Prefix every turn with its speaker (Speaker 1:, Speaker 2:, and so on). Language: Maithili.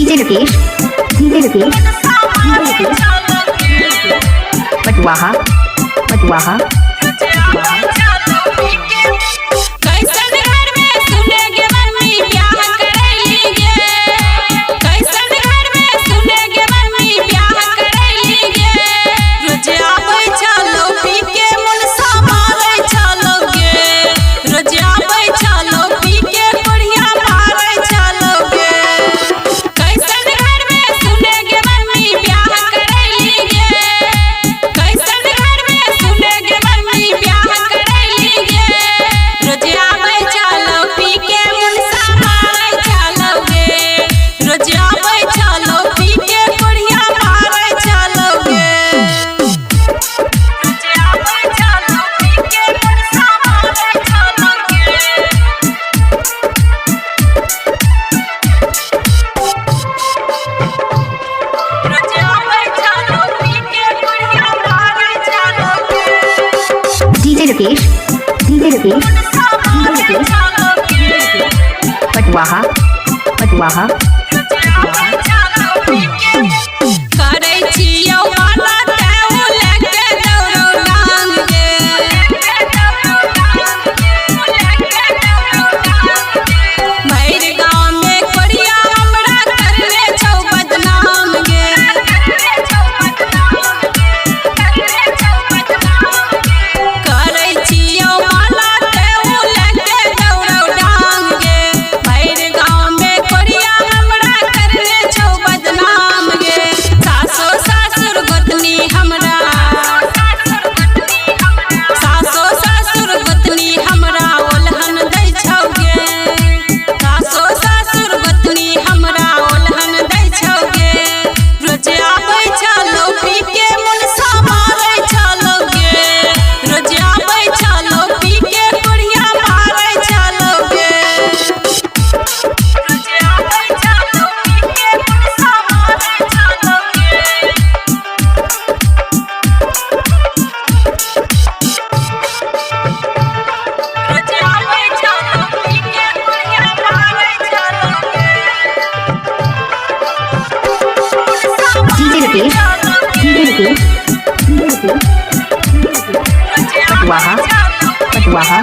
Speaker 1: DJ Rakesh, DJ Rakesh, DJ Rakesh, Patwaha, Patwaha.
Speaker 2: कैसन घर में सुने गे मम्मी ब्याह करैली गे, कैसन घर में सुने गे मम्मी ब्याह करैली गे। रोज आबै छलौ पी के मुनसा मारै छलौ गे, रोज आबै छलौ पी के कोढ़िया मारै छलौ गे। कैसन घर में सुने गे मम्मी ब्याह करैली गे, कैसन घर में सुने गे मम्मी ब्याह करैली गे। रोज आबै छलौ पी के मुनसा मारै छलौ गे, रोज आबै छलौ पी के कोढ़िया मारै छलौ गे। रोज आबै छलौ पी के मुनसा मारै छलौ गे। रोज आबै छलौ पी के कोढ़िया मारै छलौ गे।
Speaker 1: DJ Rakesh, DJ Rakesh, DJ Rakesh, Patwaha, Patwaha.
Speaker 2: करै छियौ माला तें लए के दौड़ौ डांग गे, भरि गाँव में कोढ़िया हमरा करले छौ बदनाम गे। करै छियौ माला तें लए के दौड़ौ डांग गे, भरि गाँव में कोढ़िया हमरा करले छौ बदनाम गे। सासो सासुर गोतनी हमरा, सासो सासुर गोतनी हमरा ओलहन दै छौ गे, सासो सासुर गोतनी हमरा ओलहन दै छौ गे। रोज आबै छलौ पी के मुनसा मारै छलौ गे, रोज आबै छलौ पी के कोढ़िया मारै छलौ गे। रोज आबै छलौ पी के मुनसा मारै छलौ गे। रोज आबै छलौ पी के कोढ़िया मारै छलौ गे।
Speaker 1: DJ Rakesh, DJ Rakesh, DJ Rakesh, Patwaha, Patwaha.